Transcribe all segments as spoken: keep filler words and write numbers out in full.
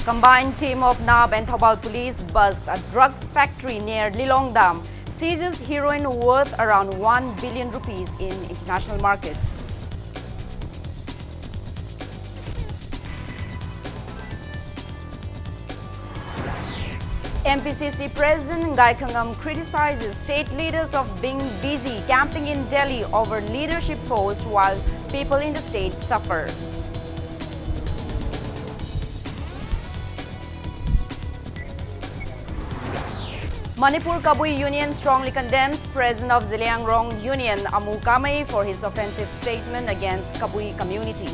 Combined team of NAB and Thoubal police busts a drug factory near Lilong Dam, seizes heroin worth around one billion rupees in international market. M P C C President Ngai Khangam criticizes state leaders of being busy camping in Delhi over leadership posts while people in the state suffer. Manipur Kabui Union strongly condemns President of Zeliangrong Union Amu Kamei for his offensive statement against Kabui community.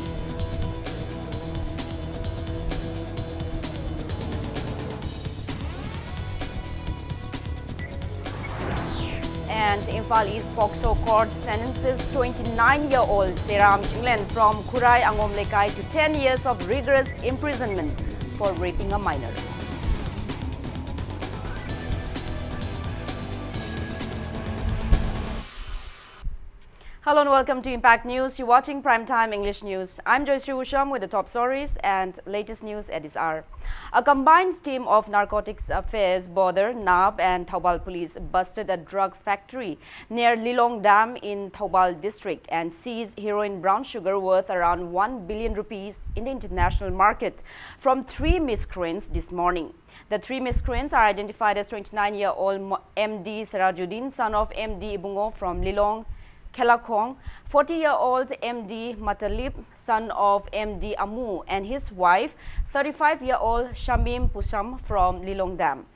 And Imphal East POCSO court sentences twenty-nine-year-old Seram Chinglen from Khurai Angom Lekai to ten years of rigorous imprisonment for raping a minor. Hello and welcome to Impact News. You're watching Prime Time English News. I'm Joyce Usham with the top stories and latest news at this hour. A combined team of Narcotics Affairs Border, NAB, and Thoubal Police busted a drug factory near Lilong Dam in Thoubal district and seized heroin brown sugar worth around one billion rupees in the international market from three miscreants this morning. The three miscreants are identified as twenty-nine-year-old Mo-, M D Serajuddin, son of M D Ibungo from Lilong, Khelakhong, forty-year-old M D Matalib, son of M D Amu, and his wife, thirty-five-year-old Shamim Pusam from Lilong Dam.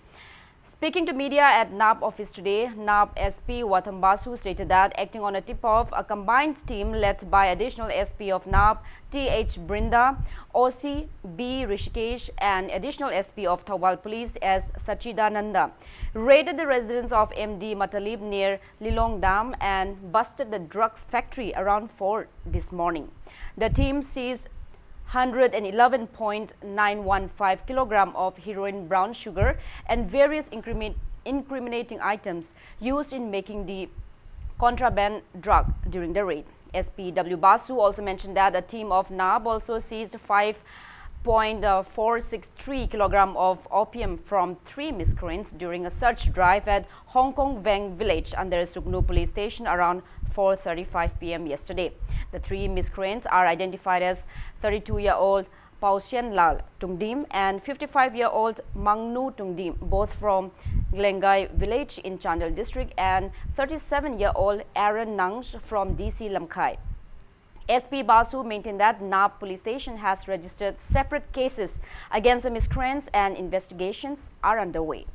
Speaking to media at NAB office today, NAB S P Watham Basu stated that acting on a tip-off, a combined team led by Additional S P of NAB, T H Brinda, O C B Rishikesh, and Additional S P of Thoubal Police S Sachidananda raided the residence of M D Matalib near Lilong Dam and busted the drug factory around four this morning. The team seized hundred and eleven point nine one five kilogram of heroin brown sugar and various incrimin-, incriminating items used in making the contraband drug during the raid. S P W Basu also mentioned that a team of NAB also seized five point four six three kilogram of opium from three miscreants during a search drive at Hong Kong Veng village under Sugnu police station around four thirty-five p m yesterday. The three miscreants are identified as thirty-two-year-old Pau Sian Lal Tungdim and fifty-five-year-old Mangnu Tungdim, both from Glengai village in Chandel district, and thirty-seven-year-old Aaron Nang from D C Lamkhai. S P Basu maintained that Nab police station has registered separate cases against the miscreants and investigations are underway.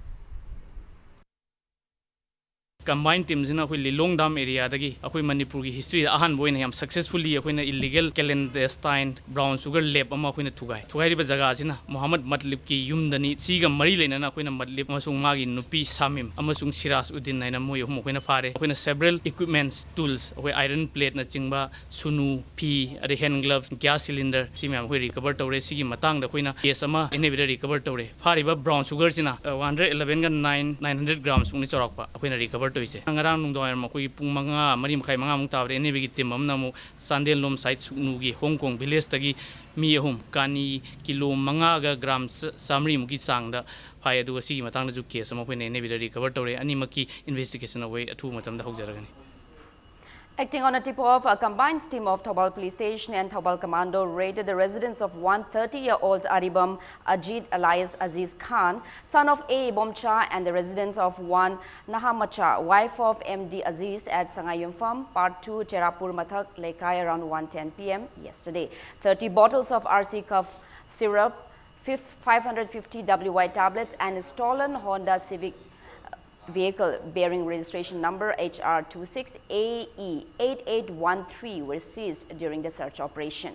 Combined teamꯁꯤꯅ ꯑꯩꯈꯣꯏ ꯂꯤꯂꯣꯡ dam ꯑꯦꯔꯤꯌꯥꯗꯒꯤ ꯑꯩꯈꯣꯏ ꯃꯅꯤꯄꯨꯔꯒꯤ ꯍꯤꯁꯇ꯭ꯔꯤꯗ ꯑꯍꯥꯟꯕ ꯑꯣꯏꯅ ꯌꯥꯝ ꯁꯛꯁꯦꯁꯐꯨꯜꯂꯤ ꯑꯩꯈꯣꯏꯅ illegal ꯀꯦꯂꯦꯟꯗꯦꯁꯇꯥꯏꯟ brown sugar ꯂꯦꯞ ꯑꯃ ꯑꯩꯈꯣꯏꯅ ꯊꯨꯒꯥꯏ꯫ ꯊꯨꯒꯥꯏꯔꯤꯕ ꯖꯒꯥꯁꯤꯅ ꯃꯣꯍꯝꯃꯗ ꯃꯠꯂꯤꯕꯀꯤ ꯌꯨꯝꯗꯅꯤ꯫ ꯁꯤꯒ ꯃꯔꯤ ꯂꯩꯅꯅ ꯑꯩꯈꯣꯏꯅ ꯃꯠꯂꯤꯕ ꯑꯃꯁꯨꯡ ꯃꯥꯒꯤ ꯅꯨꯄꯤ ꯁꯥꯃꯤꯝ ꯑꯃꯁꯨꯡ ꯁꯤꯔꯥꯖ ꯎꯗꯤꯟ ꯍꯥꯏꯅ ꯃꯣꯏ ꯑꯍꯨꯝ ꯑꯩꯈꯣꯏꯅ ꯐꯥꯔꯦ꯫ ꯑꯩꯈꯣꯏꯅ several equipments, tools, ꯑꯩꯈꯣꯏ iron plateꯅꯆꯤꯡꯕ, ꯁꯨꯅꯨ, ꯐꯤ, ꯑꯗꯩ hand gloves, gas cylinder, ꯁꯤ ꯃꯌꯥꯝ ꯑꯩꯈꯣꯏ ꯔꯤꯀꯚꯔ ꯇꯧꯔꯦ꯫ ꯁꯤꯒꯤ ꯃꯇꯥꯡꯗ ꯑꯩꯈꯣꯏꯅ ꯀꯦꯁ ꯑꯃ ꯑꯦꯟ ꯑꯦ ꯕꯤꯗ ꯔꯤꯀꯚꯔ ꯇꯧꯔꯦ꯫ ꯐꯥꯔꯤꯕ ꯕ꯭ꯔꯥꯎꯟ ꯁꯨꯒꯔꯁꯤꯅ ꯋꯥꯟ ꯍꯟꯗ꯭ꯔꯦꯗ ꯑꯦꯂꯚꯦꯟꯒ ꯅꯥꯏꯟ ꯅꯥꯏꯟ ꯍꯟꯗ꯭ꯔꯦꯗ ꯒ꯭ꯔꯥꯝꯁꯃꯨꯛꯅꯤ ꯆꯥꯎꯔꯥꯛꯄ ꯑꯩꯈꯣꯏꯅ ꯔꯤꯀꯚꯔ ꯇꯧꯔꯤꯁꯦ꯫ ꯉꯔꯥꯡ ꯅꯨꯡꯗꯥꯡꯋꯥꯏꯔꯝ ꯑꯩꯈꯣꯏꯒꯤ ꯄꯨꯡ ꯃꯉꯥ, ꯃꯔꯤ ꯃꯈꯥꯏ, ꯃꯉꯥꯃꯨꯛ ꯇꯥꯕꯗ ꯑꯦꯟ ꯑꯦ ꯕꯤꯒꯤ ꯇꯤꯝ ꯑꯃꯅ ꯑꯃꯨꯛ ꯆꯥꯟꯗꯦꯜꯂꯣꯝ ꯁꯥꯏꯠ ꯁꯨꯛꯅꯨꯒꯤ ꯍꯣꯡ ꯀꯣꯡ ꯚꯤꯂꯦꯖꯇꯒꯤ ꯃꯤ ꯑꯍꯨꯝ, ꯀꯥꯅꯤ ꯀꯤꯂꯣ ꯃꯉꯥꯒ ꯒ꯭ꯔꯥꯝ ꯆ-, ꯆꯥꯃꯔꯤꯃꯨꯛꯀꯤ ꯆꯥꯡꯗ ꯐꯥꯏ꯫ ꯑꯗꯨꯒ ꯁꯤꯒꯤ ꯃꯇꯥꯡꯗꯁꯨ ꯀꯦꯁ ꯑꯃ ꯑꯩꯈꯣꯏꯅ ꯑꯦꯟ ꯑꯦ ꯕꯤꯗ ꯔꯤꯀꯚꯔ ꯇꯧꯔꯦ꯫ ꯑꯅꯤꯃꯛꯀꯤ ꯏꯟꯚꯦꯁꯇꯤꯒꯦꯁꯟ ꯑꯩꯈꯣꯏ ꯑꯊꯨꯕ ꯃꯇꯝꯗ ꯍꯧꯖꯔꯒꯅꯤ꯫ Acting on a tip-off, a combined team of Thoubal Police Station and Thoubal Commando raided the residence of one thirty-year-old Aribam Ajit alias Aziz Khan, son of A Ibomcha, and the residence of one Nahamacha, wife of M D Aziz, at Sangayumpham, Part two, Cherapur Mathak Lekai, around one ten p m yesterday. Thirty bottles of R C cough syrup, fif-, five hundred fifty W Y tablets, and a stolen Honda Civic vehicle bearing registration number H R two six A E eight eight one three were seized during the search operation.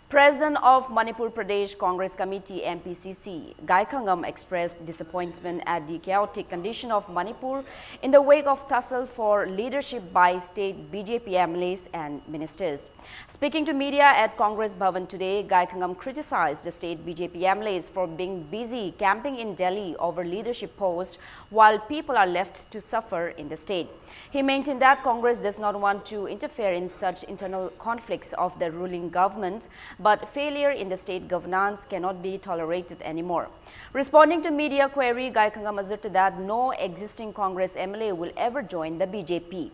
President of Manipur Pradesh Congress Committee, M P C C, Gai Khangam expressed disappointment at the chaotic condition of Manipur in the wake of tussle for leadership by state B J P M L As and ministers. Speaking to media at Congress Bhavan today, Gai Khangam criticized the state B J P M L As for being busy camping in Delhi over leadership posts while people are left to suffer in the state. He maintained that Congress does not want to interfere in such internal conflicts of the ruling government, but failure in the state governance cannot be tolerated anymore. Responding to media query, Gai Khangam asserted that no existing Congress M L A will ever join the B J P.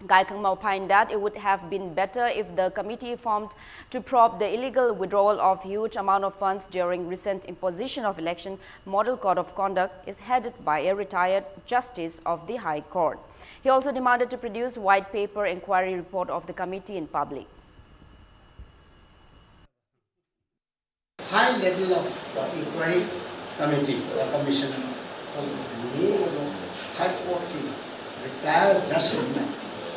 Gai Khangam opined that it would have been better if the committee formed to probe the illegal withdrawal of huge amount of funds during recent imposition of election model code of conduct is headed by a retired justice of the High Court. He also demanded to produce white paper inquiry report of the committee in public. High level of inquiry committee, commission, high ꯀꯣꯔꯠꯀꯤ retired ꯖꯖ ꯑꯃ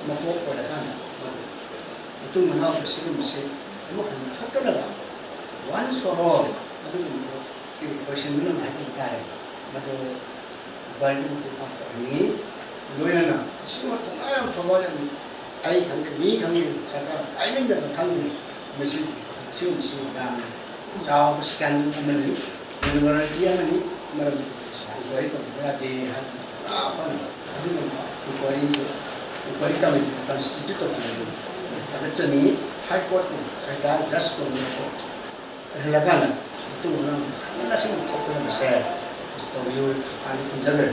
ꯃꯀꯣꯛ ꯑꯣꯏꯔꯀꯥꯟꯗ ꯃꯗꯨ ꯃꯇꯨꯡ ꯃꯅꯥꯎ ꯑꯁꯤꯒꯨꯝꯕꯁꯤ ꯑꯃꯨꯛ ꯍꯟꯅ ꯊꯣꯛꯇꯅꯕ once for all ꯑꯗꯨꯒꯨꯝꯕꯗꯨ ꯂꯣꯏꯁꯤꯟꯕꯤꯅꯕ ꯍꯥꯏꯖꯕ ꯇꯥꯔꯦ꯫ ꯃꯗꯨ ꯒꯣꯚꯔꯟꯃꯦꯟꯠꯀꯤ ꯄꯥꯛꯄ ꯑꯣꯏꯍꯟꯅꯤꯡꯉꯤ꯫ ꯂꯣꯏꯅꯅ ꯁꯤꯒꯨꯝꯕ ꯊꯧꯅꯥ ꯌꯥꯝ ꯐꯕ, ꯌꯥꯝ ꯑꯩ ꯈꯪꯗꯦ, ꯃꯤ ꯈꯪꯗꯦ, ꯁꯔꯀꯥꯔ ꯄꯥꯏꯅꯤꯡꯗꯕ ꯈꯪꯗꯦ꯫ ꯃꯁꯤ ꯑꯁꯤꯒꯨꯝꯕꯁꯤ ꯌꯥꯝꯅ ꯆꯥꯎꯕ ꯁ꯭ꯀꯦꯟꯗꯜ ꯑꯃꯅꯤ, ꯏꯃꯣꯔꯦꯂꯤꯇꯤ ꯑꯃꯅꯤ꯫ ꯃꯔꯝꯗꯤ ꯏꯟꯀ꯭ꯋꯥꯏꯔꯤ ꯇꯧꯗꯕ ꯌꯥꯗꯦ ꯍꯥꯏꯅ ꯄꯨꯔꯥ ꯐꯅ ꯑꯗꯨꯒꯨꯝꯕ ꯏꯟꯀ꯭ꯋꯥꯏꯔꯤ ꯏꯟꯀ꯭ꯋꯥꯏꯔꯤ ꯀꯃꯤꯇꯤ ꯀꯟꯁꯇꯤꯇ꯭ꯌꯨꯠ ꯇꯧꯈꯤꯕꯗꯨ ꯊꯥꯒꯠꯆꯅꯤꯡꯏ꯫ ꯍꯥꯏ ꯀꯣꯔꯠꯅ ꯔꯤꯇꯥꯌꯔ ꯖꯖ ꯀꯧꯅꯕ ꯀꯣ ꯑꯣꯏꯍꯜꯂꯀꯥꯟꯗ ꯃꯇꯨꯡ ꯃꯅꯥꯎ ꯐꯖꯅ ꯁꯤꯒꯨꯝꯕ ꯊꯣꯛꯇꯅꯕꯁꯦ ꯇꯧꯕꯤꯌꯨ ꯍꯥꯏꯅ ꯊꯝꯖꯈ꯭ꯔꯦ꯫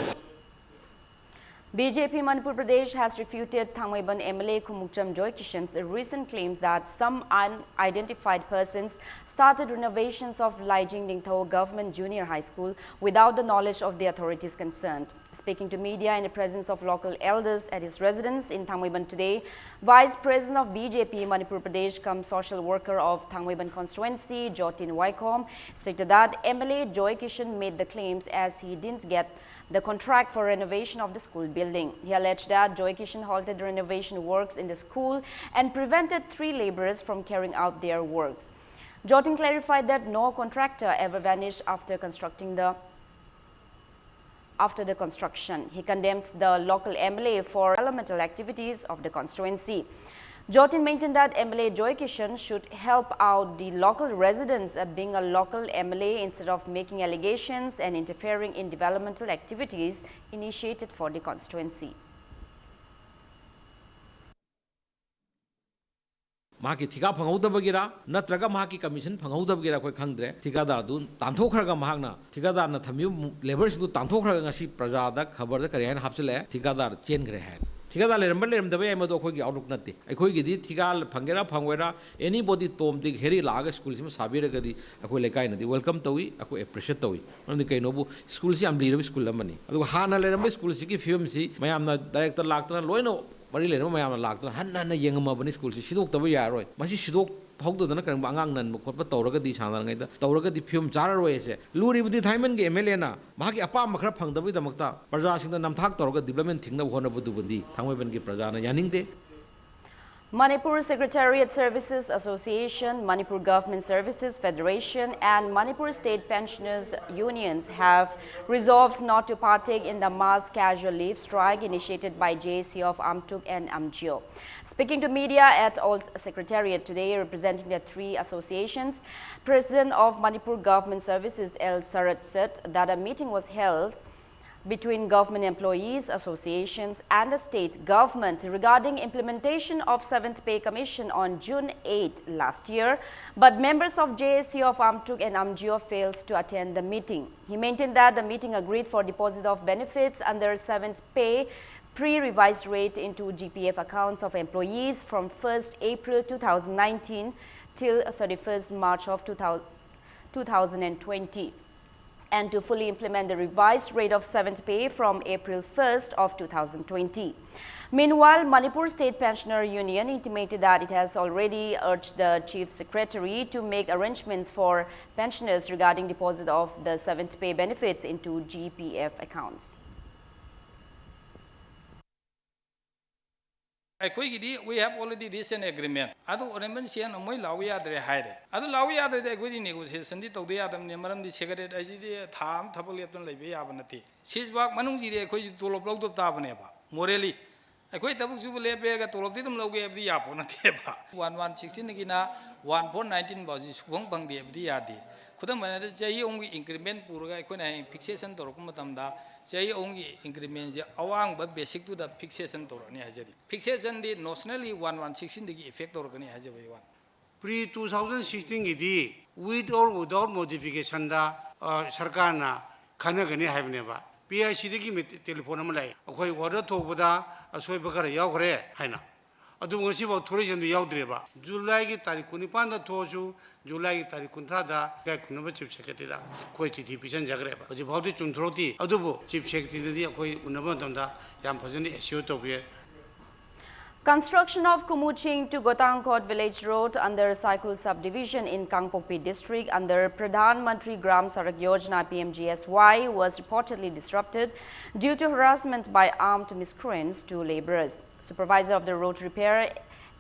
B J P Manipur Pradesh has refuted Thangmeiban M L A Khumukcham Joy Kishan's recent claims that some unidentified persons started renovations of Laijing Ningthou Government Junior High School without the knowledge of the authorities concerned. Speaking to media in the presence of local elders at his residence in Thangmeiban today, Vice President of B J P Manipur Pradesh cum social worker of Thangmeiban constituency, Jotin Waikhom, stated that M L A Joy Kishan made the claims as he didn't get the contract for renovation of the school building. He alleged that Joy Kishan halted the renovation works in the school and prevented three laborers from carrying out their works. Jotin clarified that no contractor ever vanished after constructing the after the construction. He condemned the local M L A for developmental activities of the constituency. Jotin maintained that M L A Joy Kishan should help out the local residents, uh, being a local M L A, instead of making allegations and interfering in developmental activities initiated for the constituency. ꯃꯍꯥꯛꯀꯤ ꯊꯤꯀꯥ ꯐꯪꯍꯧꯗꯕꯒꯤꯔꯥ ꯅꯠꯇ꯭ꯔꯒ ꯃꯍꯥꯛꯀꯤ commission ꯐꯪꯍꯧꯗꯕꯒꯤꯔꯥ ꯑꯩꯈꯣꯏ ꯈꯪꯗ꯭ꯔꯦ꯫ ꯊꯤꯀꯥꯗꯥꯔꯗꯨ ꯇꯥꯟꯊꯣꯛꯈ꯭ꯔꯒ, ꯃꯍꯥꯛꯅ ꯊꯤꯀꯥꯗꯥꯔꯅ ꯊꯝꯕꯤꯕ ꯂꯦꯕꯔꯁꯤꯡꯗꯨ ꯇꯥꯟꯊꯣꯛꯈ꯭ꯔꯒ ꯉꯁꯤ ꯄ꯭ꯔꯖꯥꯗ ꯈꯕꯔꯗ ꯀꯔꯤ ꯍꯥꯏꯅ ꯍꯥꯞꯆꯤꯜꯂꯛꯑꯦ, ꯊꯤꯀꯥꯗꯥꯔ ꯆꯦꯟꯈ꯭ꯔꯦ ꯍꯥꯏꯅ꯫ ꯊꯤꯀꯥꯗꯥꯔ ꯂꯩꯔꯝꯕ ꯂꯩꯔꯝꯗꯕ ꯌꯥꯏ, ꯃꯗꯨ ꯑꯩꯈꯣꯏꯒꯤ ꯑꯥꯎꯠꯂꯨꯛ ꯅꯠꯇꯦ꯫ ꯑꯩꯈꯣꯏꯒꯤꯗꯤ ꯊꯤꯀꯥ ꯐꯪꯒꯦꯔꯥ ꯐꯪꯉꯣꯏꯔꯥ, ꯑꯦꯅꯤ ꯕꯣꯗꯤ, ꯇꯣꯝ ꯗꯤꯛ ꯍꯦꯔꯤ ꯂꯥꯛꯑꯒ ꯁ꯭ꯀꯨꯜꯁꯤꯃ ꯁꯥꯕꯤꯔꯒꯗꯤ ꯑꯩꯈꯣꯏ ꯂꯩꯀꯥꯏꯅꯗꯤ ꯋꯦꯜꯀꯝ ꯇꯧꯏ, ꯑꯩꯈꯣꯏ ꯑꯦꯄ꯭ꯔꯤꯁꯤꯌꯦꯠ ꯇꯧꯏ꯫ ꯃꯔꯝꯗꯤ ꯀꯩꯅꯣꯕꯨ, ꯁ꯭ꯀꯨꯜꯁꯤ ꯌꯥꯝ ꯂꯤꯔꯕ ꯁ꯭ꯀꯨꯜ ꯑꯃꯅꯤ꯫ ꯑꯗꯨꯒ ꯍꯥꯟꯅ ꯂꯩꯔꯝꯕ ꯁ꯭ꯀꯨꯜꯁꯤꯒꯤ ꯐꯤꯕꯝꯁꯤ ꯃꯌꯥꯝꯅ ꯗꯥꯏꯔꯦꯛꯇꯔ ꯂꯥꯛꯇꯅ ꯂꯣꯏꯅ ꯃꯔꯤ ꯂꯩꯅꯕ ꯃꯌꯥꯝꯅ ꯂꯥꯛꯇꯅ ꯍꯟꯅ ꯍꯟꯅ ꯌꯦꯡꯉꯝꯃꯕꯅꯤ꯫ ꯁ꯭ꯀꯨꯜꯁꯤ ꯁꯤꯗꯣꯛꯇꯕ ꯌꯥꯔꯣꯏ꯫ ꯃꯁꯤ ꯁꯤꯗꯣꯛꯍꯧꯗꯗꯅ ꯀꯔꯤꯒꯨꯝꯕ ꯑꯉꯥꯡ ꯅꯟꯕ ꯈꯣꯠꯄ ꯇꯧꯔꯒꯗꯤ, ꯁꯥꯟꯅꯔꯤꯉꯩꯗ ꯇꯧꯔꯒꯗꯤ ꯐꯤꯕꯝ ꯆꯥꯔꯔꯣꯏ ꯍꯥꯏꯁꯦ꯫ ꯂꯨꯔꯤꯕꯗꯤ ꯊꯥꯡꯃꯩꯕꯟꯒꯤ ꯑꯦꯝ ꯑꯦꯜ ꯑꯦꯅ ꯃꯍꯥꯛꯀꯤ ꯑꯄꯥꯝꯕ ꯈꯔ ꯐꯪꯗꯕꯒꯤꯗꯃꯛꯇ ꯄ꯭ꯔꯖꯥꯁꯤꯡꯗ ꯅꯝꯊꯥꯛ ꯇꯧꯔꯒ ꯗꯤꯕ꯭ꯂꯞꯃꯦꯟ ꯊꯤꯡꯅꯕ ꯍꯣꯠꯅꯕꯗꯨꯕꯨꯗꯤ ꯊꯥꯡꯃꯩꯕꯟꯒꯤ ꯄ꯭ꯔꯖꯥꯅ ꯌꯥꯅꯤꯡꯗꯦ꯫ Manipur Secretariat Services Association, Manipur Government Services Federation, and Manipur State Pensioners Unions have resolved not to partake in the mass casual leave strike initiated by J A C of Amtuk and Amjio. Speaking to media at Old Secretariat today, representing the three associations, President of Manipur Government Services L Sarat said that a meeting was held between government employees associations and the state government regarding implementation of seventh Pay Commission on June eighth last year, but members of J A C of Amtuk and Amjio failed to attend the meeting. He maintained that the meeting agreed for deposit of benefits under seventh Pay pre-revised rate into G P F accounts of employees from first April two thousand nineteen till thirty-first March of two thousand, two thousand twenty, and to fully implement the revised rate of seventh Pay from April first of two thousand twenty. Meanwhile, Manipur State Pensioner Union intimated that it has already urged the Chief Secretary to make arrangements for pensioners regarding deposit of the seventh Pay benefits into G P F accounts. ꯑꯩꯈꯣꯏꯒꯤꯗꯤ we have already reached an agreement꯫ ꯑꯗꯨ ꯑꯣꯔꯦꯝꯕꯟ Xi'an ꯃꯣꯏ ꯂꯥꯛꯎ ꯌꯥꯗ꯭ꯔꯦ ꯍꯥꯏꯔꯦ꯫ ꯑꯗꯨ ꯂꯥꯛꯎ ꯌꯥꯗ꯭ꯔꯗꯤ ꯑꯩꯈꯣꯏꯗꯤ ꯅꯦꯒꯣꯁꯤꯌꯦꯁꯟꯗꯤ ꯇꯧꯗ ꯌꯥꯗꯕꯅꯤ꯫ ꯃꯔꯝꯗꯤ ꯁꯦꯀ꯭ꯔꯦꯇꯔꯤ ꯑꯁꯤꯗꯤ ꯊꯥ ꯑꯃ ꯊꯕꯛ ꯂꯦꯞꯇꯅ ꯂꯩꯕ ꯌꯥꯕ ꯅꯠꯇꯦ꯫ ꯁꯤꯁꯕꯥꯛ ꯃꯅꯨꯡꯁꯤꯗꯤ ꯑꯩꯈꯣꯏꯁꯨ ꯇꯣꯂꯣꯞ ꯂꯧꯗꯕ ꯇꯥꯕꯅꯦꯕ꯫ ꯃꯣꯔꯦꯂꯤ ꯑꯩꯈꯣꯏ ꯊꯕꯛ ꯁꯨꯕ ꯂꯦꯞꯄꯦꯒ ꯇꯣꯂꯣꯞꯇꯤ ꯑꯗꯨꯝ ꯂꯧꯒꯦ ꯍꯥꯏꯕꯗꯤ ꯌꯥꯄꯣ ꯅꯠꯇꯦꯕ꯫ ꯋꯥꯟ ꯋꯥꯟ ꯁꯤꯛꯁꯇꯤꯟꯗꯒꯤꯅ ꯋꯥꯟ ꯐꯣꯔ ꯅꯥꯏꯟꯇꯤꯟ ꯐꯥꯎꯁꯤ ꯁꯨꯐꯪ ꯐꯪꯗꯦ ꯍꯥꯏꯕꯗꯤ ꯌꯥꯗꯦ꯫ ꯈꯨꯗꯝ ꯑꯣꯏꯅ ꯆꯍꯤ ꯑꯍꯨꯝꯒꯤ ꯏꯟꯀ꯭ꯔꯤꯃꯦꯟ ꯄꯨꯔꯒ ꯑꯩꯈꯣꯏꯅ ꯍꯌꯦꯡ ꯐꯤꯛꯁꯦꯁꯟ ꯇꯧꯔꯛꯄ ꯃꯇꯝꯗ ꯆꯍꯤ ꯑꯍꯨꯝꯒꯤ ꯏꯟꯀ꯭ꯔꯤꯃꯦꯟꯁꯦ ꯑꯋꯥꯡꯕ ꯕꯦꯁꯤꯛꯇꯨꯗ ꯐꯤꯛꯁꯦꯁꯟ ꯇꯧꯔꯛꯅꯤ ꯍꯥꯏꯖꯔꯤ꯫ ꯐꯤꯛꯁꯦꯁꯟꯗꯤ ꯅꯣꯁꯅꯦꯜꯂꯤ ꯋꯥꯟ ꯋꯥꯟ ꯁꯤꯛꯁꯇꯤꯟꯗꯒꯤ ꯏꯐꯦꯛ ꯇꯧꯔꯛꯀꯅꯤ ꯍꯥꯏꯖꯕꯒꯤ ꯋꯥꯅꯤ꯫ Pre two thousand sixteen ꯒꯤꯗꯤ with or without modification ꯗ ꯁꯔꯀꯥꯔꯅ ꯈꯟꯅꯒꯅꯤ ꯍꯥꯏꯕꯅꯦꯕ꯫ ꯄꯤ ꯑꯥꯏ ꯁꯤꯗꯒꯤ ꯇꯦꯂꯤꯐꯣꯟ ꯑꯃ ꯂꯥꯛꯑꯦ, ꯑꯩꯈꯣꯏ ꯑꯣꯔꯗꯔ ꯊꯣꯛꯄꯗ ꯑꯁꯣꯏꯕ ꯈꯔ ꯌꯥꯎꯈ꯭ꯔꯦ ꯍꯥꯏꯅ꯫ ꯑꯗꯨꯕꯨ ꯉꯁꯤꯐꯥꯎ ꯊꯣꯔꯛꯏꯁꯤꯡꯗꯨ ꯌꯥꯎꯗ꯭ꯔꯦꯕ꯫ ꯖꯨꯂꯥꯏꯒꯤ ꯇꯥꯔꯤꯛ ꯀꯨꯟꯅꯤꯄꯥꯟꯗ ꯊꯣꯛꯑꯁꯨ ꯖꯨꯂꯥꯏꯒꯤ ꯇꯥꯔꯤꯛ ꯀꯨꯟꯊ꯭ꯔꯥꯗ ꯏꯀꯥꯏ ꯈꯨꯝꯅꯕ ꯆꯤꯐ ꯁꯦꯀ꯭ꯔꯦꯇꯔꯤꯗ ꯑꯩꯈꯣꯏ ꯆꯤꯊꯤ ꯄꯤꯁꯤꯟꯖꯈ꯭ꯔꯦꯕ꯫ ꯍꯧꯖꯤꯛ ꯐꯥꯎꯗꯤ ꯆꯨꯝꯊꯣꯔꯛꯇꯦ꯫ ꯑꯗꯨꯕꯨ ꯆꯤꯐ ꯁꯦꯀ꯭ꯔꯦꯇꯔꯤꯗꯗꯤ ꯑꯩꯈꯣꯏ ꯎꯅꯕ ꯃꯇꯝꯗ ꯌꯥꯝ ꯐꯖꯅ ꯑꯦꯁꯤꯌꯣꯔ ꯇꯧꯕꯤꯌꯦ꯫ Construction of Kumuching to Gotangkot village road under Saikul subdivision in Kangpokpi district under Pradhan Mantri Gram Sadak Yojana P M G S Y was reportedly disrupted due to harassment by armed miscreants to laborers. Supervisor of the road repair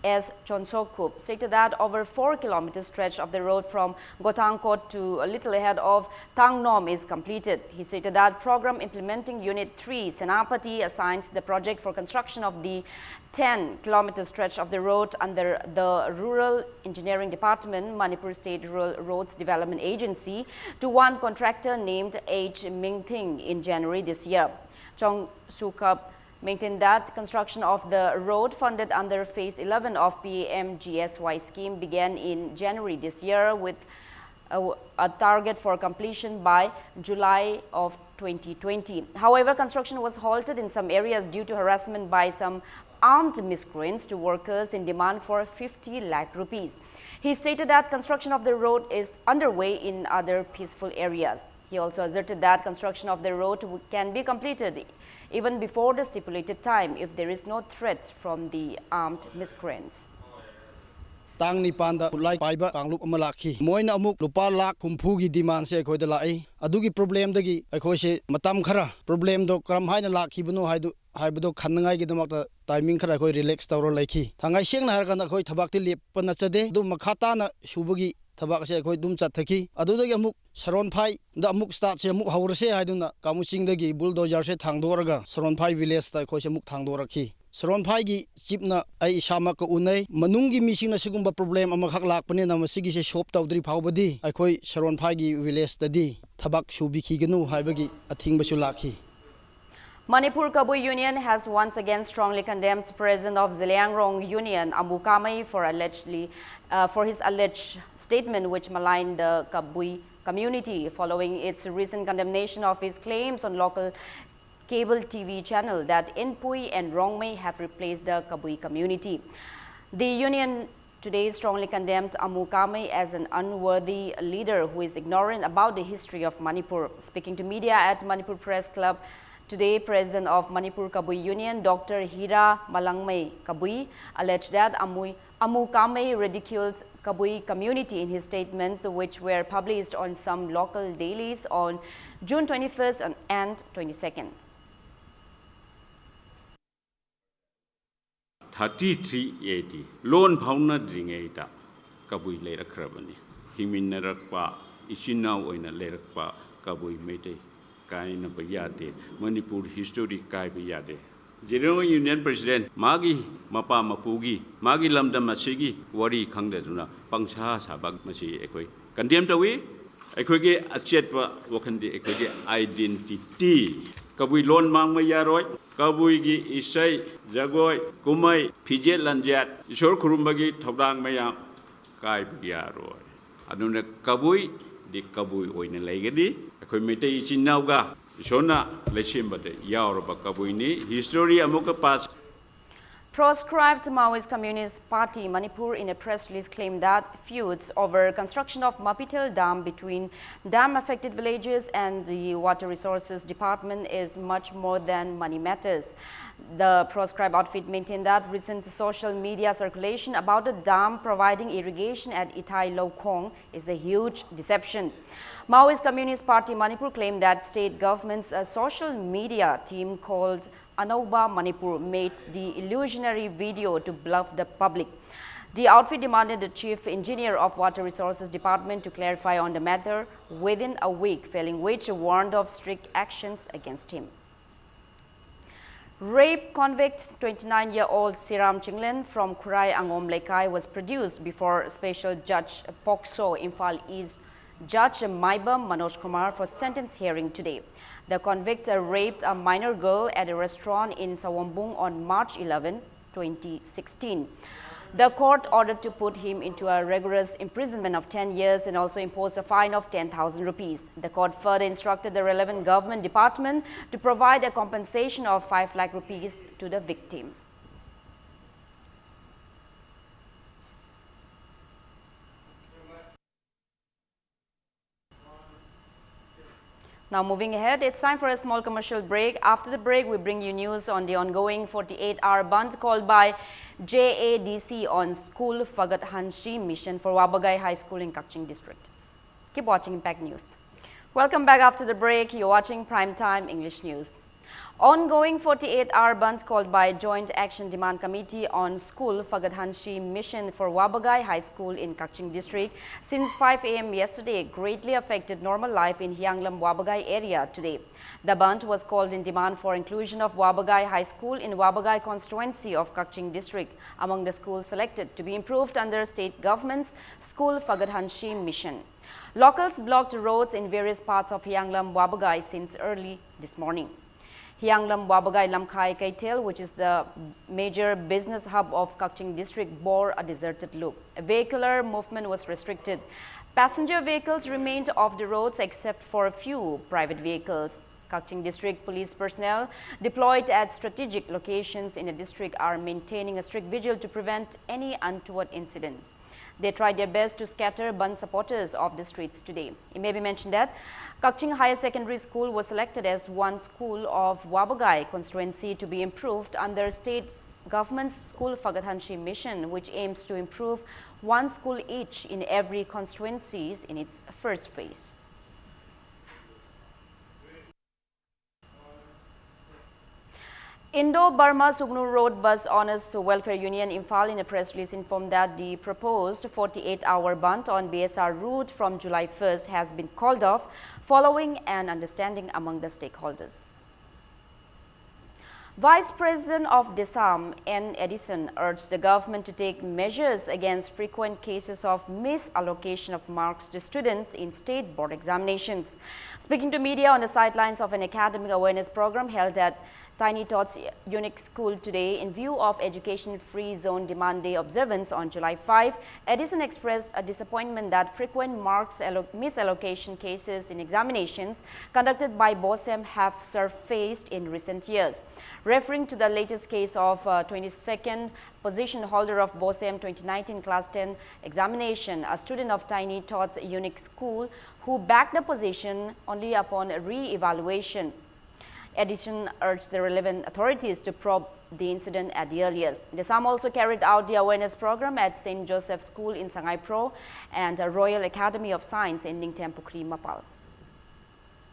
S. Chonsokup stated that over four kilometer stretch of the road from Gotangkot to a little ahead of Tangnom is completed. He stated that program implementing Unit three Senapati assigned the project for construction of the ten kilometer stretch of the road under the Rural Engineering Department, Manipur State Rural Roads Development Agency, to one contractor named H. Mingthing in January this year. Chong Sukap maintained that construction of the road funded under Phase eleven of P M G S Y scheme began in January this year with a, a target for completion by July of twenty twenty. However, construction was halted in some areas due to harassment by some armed miscreants to workers in demand for fifty lakh rupees. He stated that construction of the road is underway in other peaceful areas. He also asserted that construction of the road w- can be completed even before the stipulated time if there is no threat from the armed miscreants. ꯇꯥꯡ ꯅꯤꯄꯥꯟꯗ ꯈꯨꯠꯂꯥꯏ ꯄꯥꯏꯕ ꯀꯥꯡꯂꯨꯞ ꯑꯃ ꯂꯥꯛꯈꯤ꯫ ꯃꯣꯏꯅ ꯑꯃꯨꯛ ꯂꯨꯄꯥ ꯂꯥꯈ ꯍꯨꯝꯐꯨꯒꯤ ꯗꯤꯃꯥꯟꯁꯦ ꯑꯩꯈꯣꯏꯗ ꯂꯥꯛꯏ꯫ ꯑꯗꯨꯒꯤ ꯄ꯭ꯔꯣꯕ꯭ꯂꯦꯝꯗꯒꯤ ꯑꯩꯈꯣꯏꯁꯦ ꯃꯇꯝ ꯈꯔ ꯄ꯭ꯔꯣꯕ꯭ꯂꯦꯝꯗꯣ ꯀꯔꯝ ꯍꯥꯏꯅ ꯂꯥꯛꯈꯤꯕꯅꯣ ꯍꯥꯏꯗꯨ ꯍꯥꯏꯕꯗꯣ ꯈꯟꯅꯉꯥꯏꯒꯤꯗꯃꯛꯇ timing ꯈꯔ ꯑꯩꯈꯣꯏ relax ꯇꯧꯔ ꯂꯩꯈꯤ꯫ ꯊꯥꯡꯉꯩ ꯁꯦꯡꯅ ꯍꯥꯏꯔꯀꯥꯟꯗ ꯑꯩꯈꯣꯏ ꯊꯕꯛꯇꯤ ꯂꯦꯞꯄ ꯅꯠꯆꯗꯦ꯫ ꯑꯗꯨꯝ ꯃꯈꯥ ꯇꯥꯅ ꯁꯨꯕꯒꯤ ꯊꯕꯛ ꯑꯁꯦ ꯑꯩꯈꯣꯏ ꯑꯗꯨꯝ ꯆꯠꯊꯈꯤ꯫ ꯑꯗꯨꯗꯒꯤ ꯑꯃꯨꯛ ꯁꯔꯣꯟꯐꯥꯏꯗ ꯑꯃꯨꯛ startꯁꯦ ꯑꯃꯨꯛ ꯍꯧꯔꯁꯦ ꯍꯥꯏꯗꯨꯅ ꯀꯥꯃꯨꯆꯤꯡꯗꯒꯤ bulldozerꯁꯦ ꯊꯥꯡꯗꯣꯔꯒ ꯁꯔꯣꯟꯐꯥꯏ villageꯇ ꯑꯩꯈꯣꯏꯁꯦ ꯑꯃꯨꯛ ꯊꯥꯡꯗꯣꯔꯛꯈꯤ꯫ ꯁꯔꯣꯟꯐꯥꯏꯒꯤ chiefꯅ ꯑꯩ ꯏꯁꯥꯃꯛꯀ ꯎꯅꯩ꯫ ꯃꯅꯨꯡꯒꯤ ꯃꯤꯁꯤꯡꯅ ꯁꯤꯒꯨꯝꯕ problem ꯑꯃꯈꯛ ꯂꯥꯛꯄꯅꯤꯅ ꯃꯁꯤꯒꯤꯁꯦ solve ꯇꯧꯗ꯭ꯔꯤ ꯐꯥꯎꯕꯗꯤ ꯑꯩꯈꯣꯏ ꯁꯔꯣꯟꯐꯥꯏꯒꯤ villageꯇꯗꯤ ꯊꯕꯛ ꯁꯨꯕꯤꯈꯤꯒꯅꯨ ꯍꯥꯏꯕꯒꯤ ꯑꯊꯤꯡꯕꯁꯨ ꯂꯥꯛꯈꯤ꯫ Manipur Kabui Union has once again strongly condemned President of Zeliangrong Union, Amu Kamei, for allegedly, uh, for his alleged statement which maligned the Kabui community following its recent condemnation of his claims on local cable T V channel that Inpui and Rongmei have replaced the Kabui community. The union today strongly condemned Amu Kamei as an unworthy leader who is ignorant about the history of Manipur. Speaking to media at Manipur Press Club today, President of Manipur Kabui Union, Doctor Hira Malangmei Kabui, alleged that Amu, Amu Kamei ridicules Kabui community in his statements, which were published on some local dailies on June twenty-first and, and twenty-second. Thirty-three A D ꯂꯣꯟ ꯐꯥꯎꯅꯗ꯭ꯔꯤꯉꯩꯗ ꯀꯕꯨꯏ ꯂꯩꯔꯛꯈ꯭ꯔꯕꯅꯤ꯫ ꯍꯤꯡꯃꯤꯟꯅꯔꯛꯄ, ꯏꯆꯤꯟ ꯏꯅꯥꯎ ꯑꯣꯏꯅ ꯂꯩꯔꯛꯄ ꯀꯕꯨꯏ ꯃꯩꯇꯩ ꯀꯥꯏꯅꯕ ꯌꯥꯗꯦ꯫ Manipur history ꯀꯥꯏꯕ ꯌꯥꯗꯦ꯫ Zeliangrong Union President ꯃꯥꯒꯤ ꯃꯄꯥ ꯃꯄꯨꯒꯤ, ꯃꯥꯒꯤ ꯂꯝꯗꯝ ꯑꯁꯤꯒꯤ ꯋꯥꯔꯤ ꯈꯪꯗꯗꯨꯅ ꯄꯪꯁꯥ ꯁꯥꯕ, ꯃꯁꯤ ꯑꯩꯈꯣꯏ condemn ꯇꯧꯏ꯫ ꯑꯩꯈꯣꯏꯒꯤ ꯑꯆꯦꯠꯄ ꯋꯥꯈꯜꯗꯤ ꯑꯩꯈꯣꯏꯒꯤ identity, ꯀꯕꯨꯏ ꯂꯣꯟ ꯃꯥꯡꯕ ꯌꯥꯔꯣꯏ, ꯀꯕꯨꯏꯒꯤ ꯏꯁꯩ, ꯖꯒꯣꯏ, ꯀꯨꯝꯍꯩ, ꯐꯤꯖꯦꯠ ꯂꯝꯖꯦꯠ, ꯏꯁꯣꯔ ꯈꯨꯔꯨꯝꯕꯒꯤ ꯊꯧꯗꯥꯡ ꯃꯌꯥꯝ ꯀꯥꯏꯕ ꯌꯥꯔꯣꯏ꯫ ꯑꯗꯨꯅ ꯀꯕꯨꯏꯗꯤ ꯀꯕꯨꯏ ꯑꯣꯏꯅ ꯂꯩꯒꯅꯤ꯫ ꯑꯩꯈꯣꯏ ꯃꯩꯇꯩ ꯏꯆꯤꯟ ꯏꯅꯥꯎꯒ ꯏꯁꯣꯔꯅ ꯂꯩꯁꯦꯝꯕꯗ ꯌꯥꯎꯔꯕ ꯀꯕꯨꯏꯅꯤ꯫ History ꯑꯃꯨꯛꯀ pass Proscribed Maoist Communist Party Manipur in a press release claimed that feuds over construction of Mapithel Dam between dam affected villages and the Water Resources Department is much more than money matters. The proscribed outfit maintained that recent social media circulation about the dam providing irrigation at Ithai Lokhong is a huge deception. Maoist Communist Party Manipur claimed that state government's uh, social media team called Anova Manipur made the illusionary video to bluff the public. The outfit demanded the chief engineer of Water Resources Department to clarify on the matter within a week, failing which warned of strict actions against him. Rape convict twenty-nine-year-old Siram Chinglen from Khurai Angom Lekai was produced before Special Judge POCSO Imphal East Judge Maibam Manoj Kumar for sentence hearing today. The convict raped a minor girl at a restaurant in Sawombung on March eleven, twenty sixteen. The court ordered to put him into a rigorous imprisonment of ten years and also impose a fine of ten thousand rupees. The court further instructed the relevant government department to provide a compensation of five lakh rupees to the victim. Now moving ahead, it's time for a small commercial break. After the break, we bring you news on the ongoing forty-eight hour bandh called by J A D C on School Fagat Hanshi Mission for Wabagai High School in Kakching District. Keep watching Impact News. Welcome back after the break. You're watching Prime Time English News. Ongoing forty-eight hour bandh called by Joint Action Demand Committee on School Fagat Hanshi Mission for Wabagai High School in Kakching District since five a m yesterday greatly affected normal life in Hianglam Wabagai area today. The bandh was called in demand for inclusion of Wabagai High School in Wabagai constituency of Kakching District among the schools selected to be improved under state government's School Fagat Hanshi Mission. Locals blocked roads in various parts of Hianglam Wabagai since early this morning. Hianglam Wabagai Lamkhai Keithel, which is the major business hub of Kakching District, bore a deserted look. Vehicular movement was restricted. Passenger vehicles remained off the roads except for a few private vehicles. Kakching District police personnel deployed at strategic locations in the district are maintaining a strict vigil to prevent any untoward incidents. They tried their best to scatter bandh supporters off the streets today. It may be mentioned that Kakching Higher Secondary School was selected as one school of Wabagai constituency to be improved under state government's School Fagat Hanshi Mission, which aims to improve one school each in every constituencies in its first phase. Indo-Burma Sugnu Road Bus Owners Welfare Union Imphal, in a press release, informed that the proposed forty-eight hour bandh on B S R route from July first has been called off following an understanding among the stakeholders. Vice President of DESAM, N Edison, urged the government to take measures against frequent cases of misallocation of marks to students in state board examinations. Speaking to media on the sidelines of an academic awareness program held at Tiny Tots Unique School today, in view of Education Free Zone Demand Day observance on July five, Edison expressed a disappointment that frequent marks allo-, misallocation cases in examinations conducted by BOSEM have surfaced in recent years. Referring to the latest case of, uh, twenty-second position holder of BOSEM twenty nineteen Class ten examination, a student of Tiny Tots Unique School, who backed the position only upon re-evaluation, Edison urged the relevant authorities to probe the incident at the earliest. DESAM also carried out the awareness program at Saint Joseph's School in Sangaipro and, uh, Royal Academy of Science in Ningthempukri, Mapal.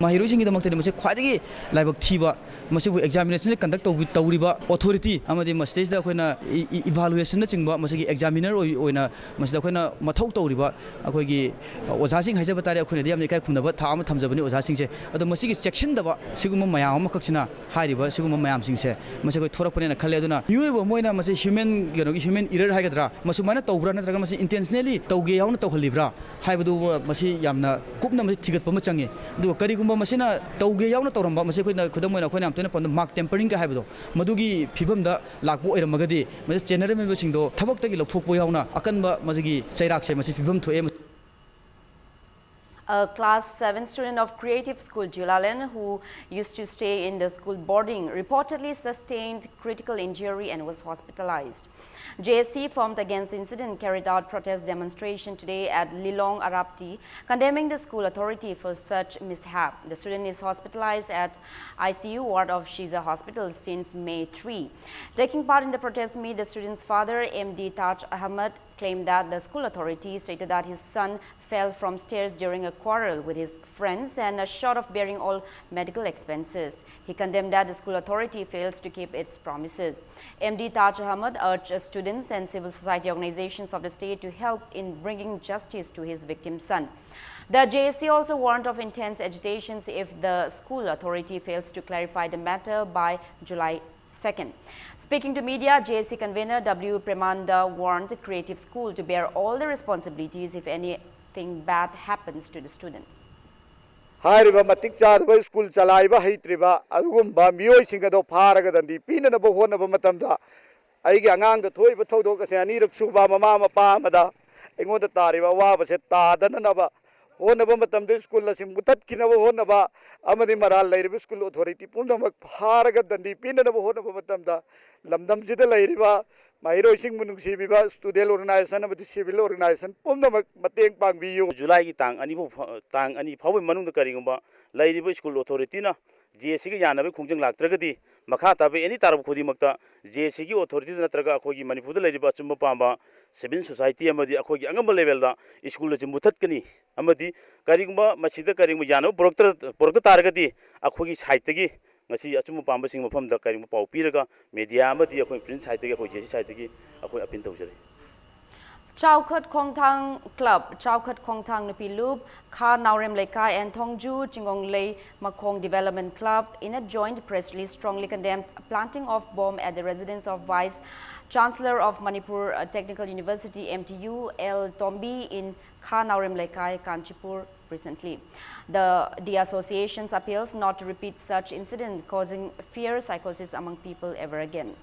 ꯃꯍꯩꯔꯣꯏꯁꯤꯡꯒꯤꯗꯃꯛꯇꯗꯤ ꯃꯁꯤ ꯈ꯭ꯋꯥꯏꯗꯒꯤ ꯂꯥꯏꯕꯛ ꯊꯤꯕ, ꯃꯁꯤꯕꯨ ꯑꯦꯛꯖꯥꯃꯤꯅꯦꯁꯟꯁꯦ conduct ꯇꯧꯕꯤ-, ꯇꯧꯔꯤꯕ authority ꯑꯃꯗꯤ ꯃꯁꯤꯗꯩꯁꯤꯗ ꯑꯩꯈꯣꯏꯅ E-, E-, ꯏꯚꯥꯂꯨꯑꯦꯁꯟꯅꯆꯤꯡꯕ ꯃꯁꯤꯒꯤ ꯑꯦꯛꯖꯥꯃꯤꯅꯔ ꯑꯣꯏ-, ꯑꯣꯏꯅ ꯃꯁꯤꯗ ꯑꯩꯈꯣꯏꯅ ꯃꯊꯧ ꯇꯧꯔꯤꯕ ꯑꯩꯈꯣꯏꯒꯤ ꯑꯣꯖꯥꯁꯤꯡ ꯍꯥꯏꯖꯕ ꯇꯥꯔꯦ, ꯑꯩꯈꯣꯏꯅꯗꯤ ꯌꯥꯝꯅ ꯏꯀꯥꯏ ꯈꯨꯝꯅꯕ ꯊꯥꯛ ꯑꯃ ꯊꯝꯖꯕꯅꯤ ꯑꯣꯖꯥꯁꯤꯡꯁꯦ꯫ ꯑꯗꯣ ꯃꯁꯤꯒꯤ ꯆꯦꯛꯁꯤꯟꯗꯕ ꯁꯤꯒꯨꯝꯕ ꯃꯌꯥꯝ ꯑꯃꯈꯛꯁꯤꯅ ꯍꯥꯏꯔꯤꯕ ꯁꯤꯒꯨꯝꯕ ꯃꯌꯥꯝꯁꯤꯡꯁꯦ ꯃꯁꯤ ꯑꯩꯈꯣꯏ ꯊꯣꯔꯛꯄꯅꯦꯅ ꯈꯜꯂꯦ꯫ ꯑꯗꯨꯅ ꯃꯤꯑꯣꯏꯕ ꯑꯃ ꯑꯣꯏꯅ ꯃꯁꯤ ꯍ꯭ꯌꯨꯃꯦꯟ, ꯀꯩꯅꯣꯒꯤ ꯍ꯭ꯌꯨꯃꯦꯟ ꯏꯔꯔ ꯍꯥꯏꯒꯗ꯭ꯔꯥ, ꯃꯁꯨꯃꯥꯏꯅ ꯇꯧꯕ꯭ꯔꯥ ꯅꯠꯇ꯭ꯔꯒ ꯃꯁꯤ ꯏꯟꯇꯦꯟꯁꯅꯦꯂꯤ ꯇꯧꯒꯦ ꯌꯥꯎꯅ ꯇꯧꯍꯜꯂꯤꯕ꯭ꯔꯥ ꯍꯥꯏꯕꯗꯨ ꯃꯁꯤ ꯌꯥꯝꯅ ꯀꯨꯞꯅ ꯃꯁꯤ ꯊꯤꯒꯠꯄ ꯑꯃ ꯆꯪꯉꯤ꯫ ꯑꯗꯨꯒ ꯀꯔꯤꯒꯨꯝꯕ ꯃꯁꯤꯅ ꯇꯧꯒꯦ ꯌꯥꯎꯅ ꯇꯧꯔꯝꯕ, ꯃꯁꯤ ꯑꯩꯈꯣꯏꯅ ꯈꯨꯗꯝ ꯑꯣꯏꯅ ꯑꯩꯈꯣꯏꯅ ꯌꯥꯝ ꯇꯣꯏꯅ ꯄꯟꯕ ꯃꯥꯔꯛ ꯇꯦꯝꯄꯔꯤꯡꯒ ꯍꯥꯏꯕꯗꯣ, ꯃꯗꯨꯒꯤ ꯐꯤꯕꯝꯗ ꯂꯥꯛꯄ ꯑꯣꯏꯔꯝꯃꯒꯗꯤ ꯃꯁꯤ ꯆꯦꯟꯅꯔꯝꯃꯤꯕꯁꯤꯡꯗꯣ ꯊꯕꯛꯇꯒꯤ ꯂꯧꯊꯣꯛꯄ ꯌꯥꯎꯅ ꯑꯀꯟꯕ ꯃꯁꯤꯒꯤ ꯆꯩꯔꯥꯛꯁꯦ ꯃꯁꯤ ꯐꯤꯕꯝ ꯊꯣꯛꯑꯦ꯫ A class seven student of Creative School Jilalen, who used to stay in the school boarding, reportedly sustained critical injury and was hospitalized. J S C formed against incident carried out protest demonstration today at Lilong Arapti, condemning the school authority for such mishap. The student is hospitalized at I C U ward of Shiza Hospital since May three. Taking part in the protest meet, the student's father, M D Taj Ahmed, claimed that the school authority stated that his son fell from stairs during a quarrel with his friends and, uh, short of bearing all medical expenses. He condemned that the school authority fails to keep its promises. M D Taj Ahmed urged students and civil society organizations of the state to help in bringing justice to his victim's son. The J A C also warned of intense agitations if the school authority fails to clarify the matter by July second. Speaking to media, J A C convener W Premanda warned the Creative School to bear all the responsibilities if anything bad happens to the student. ꯍꯥꯏꯔꯤꯕ ꯃꯇꯤꯛ ꯆꯥꯗꯕ school ꯆꯂꯥꯏꯕ ꯍꯩꯇ꯭ꯔꯤꯕ ꯑꯗꯨꯒꯨꯝꯕ ꯃꯤꯑꯣꯏꯁꯤꯡ ꯑꯗꯣ ꯐꯥꯔꯒ ꯗꯟꯗꯤ ꯄꯤꯅꯅꯕ ꯍꯣꯠꯅꯕ ꯃꯇꯝꯗ ꯑꯩꯒꯤ ꯑꯉꯥꯡꯗ ꯊꯣꯛꯏꯕ ꯊꯧꯗꯣꯛ ꯑꯁꯦ ꯑꯅꯤꯔꯛ ꯁꯨꯕ ꯃꯃꯥ ꯃꯄꯥ ꯑꯃꯗ ꯑꯩꯉꯣꯟꯗ ꯇꯥꯔꯤꯕ ꯑꯋꯥꯕꯁꯦ ꯇꯥꯗꯅꯅꯕ ꯍꯣꯠꯅꯕ ꯃꯇꯝꯗ ꯁ꯭ꯀꯨꯜ ꯑꯁꯤ ꯃꯨꯊꯠꯈꯤꯅꯕ ꯍꯣꯠꯅꯕ ꯑꯃꯗꯤ ꯃꯔꯥꯜ ꯂꯩꯔꯤꯕ ꯁ꯭ꯀꯨꯜ ꯑꯣꯊꯣꯔꯤꯇꯤ ꯄꯨꯝꯅꯃꯛ ꯐꯥꯔꯒ ꯗꯟꯗꯤ ꯄꯤꯅꯅꯕ ꯍꯣꯠꯅꯕ ꯃꯇꯝꯗ ꯂꯝꯗꯝꯁꯤꯗ ꯂꯩꯔꯤꯕ ꯃꯍꯩꯔꯣꯏꯁꯤꯡꯕꯨ ꯅꯨꯡꯁꯤꯕꯤꯕ ꯁ꯭ꯇꯨꯗꯦꯟ ꯑꯣꯔꯒꯅꯥꯏꯖꯦꯁꯟ ꯑꯃꯗꯤ ꯁꯤꯚꯤꯜ ꯑꯣꯔꯒꯅꯥꯏꯖꯦꯁꯟ ꯄꯨꯝꯅꯃꯛ ꯃꯇꯦꯡ ꯄꯥꯡꯕꯤꯌꯨ꯫ ꯖꯨꯂꯥꯏꯒꯤ ꯇꯥꯡ ꯑꯅꯤ ꯐꯥꯎ ꯇꯥꯡ ꯑꯅꯤ ꯐꯥꯎꯕꯒꯤ ꯃꯅꯨꯡꯗ ꯀꯔꯤꯒꯨꯝꯕ ꯂꯩꯔꯤꯕ ꯁ꯭ꯀꯨꯜ ꯑꯣꯊꯣꯔꯤꯇꯤꯅ ꯖꯦ ꯑꯦ ꯁꯤꯒ ꯌꯥꯅꯕꯒꯤ ꯈꯣꯡꯖꯪ ꯂꯥꯛꯇ꯭ꯔꯒꯗꯤ ꯃꯈꯥ ꯇꯥꯕ ꯑꯦꯅꯤ ꯇꯥꯔꯛꯄ ꯈꯨꯗꯤꯡꯃꯛꯇ ꯖꯦ ꯑꯦ ꯁꯤꯒꯤ ꯑꯣꯊꯣꯔꯤꯇꯤꯗ ꯅꯠꯇ꯭ꯔꯒ ꯑꯩꯈꯣꯏꯒꯤ ꯃꯅꯤꯄꯨꯔꯗ ꯂꯩꯔꯤꯕ ꯑꯆꯨꯝꯕ ꯄꯥꯝꯕ ꯁꯤꯚꯤꯜ ꯁꯣꯁꯥꯏꯇꯤ ꯑꯃꯗꯤ ꯑꯩꯈꯣꯏꯒꯤ ꯑꯉꯝꯕ ꯂꯦꯚꯦꯜꯗ ꯁ꯭ꯀꯨꯜ ꯑꯁꯤ ꯃꯨꯊꯠꯀꯅꯤ ꯑꯃꯗꯤ ꯀꯔꯤꯒꯨꯝꯕ ꯃꯁꯤꯗ ꯀꯔꯤꯒꯨꯝꯕ ꯌꯥꯅꯕ ꯄꯨꯔꯛꯇ ꯄꯨꯔꯛꯇ ꯇꯥꯔꯒꯗꯤ ꯑꯩꯈꯣꯏꯒꯤ ꯁꯥꯏꯠꯇꯒꯤ ꯉꯁꯤ ꯑꯆꯨꯝꯕ ꯄꯥꯝꯕꯁꯤꯡ ꯃꯐꯝꯗ ꯀꯔꯤꯒꯨꯝꯕ ꯄꯥꯎ ꯄꯤꯔꯒ ꯃꯦꯗꯤꯌꯥ ꯑꯃꯗꯤ ꯑꯩꯈꯣꯏ ꯄ꯭ꯔꯤꯟꯁ ꯁꯥꯏꯠꯇꯒꯤ ꯑꯩꯈꯣꯏ ꯖꯦ ꯁꯤ ꯁꯥꯏꯠꯇꯒꯤ ꯑꯩꯈꯣꯏ ꯑꯄꯤꯜ ꯇꯧꯖꯔꯤ꯫ Chaukhut Khongthang Club, Chaukhut Khongthang Nupi Lup, Kha Naorem Leikai and Thongju Chingonglei Makhong Development Club, in a joint press release, strongly condemned planting of bomb at the residence of Vice Chancellor of Manipur, uh, Technical University, M T U, L Tombi, in Kha Naorem Leikai, Kanchipur, recently. The, the association's appeals not to repeat such incident, causing fear psychosis among people ever again.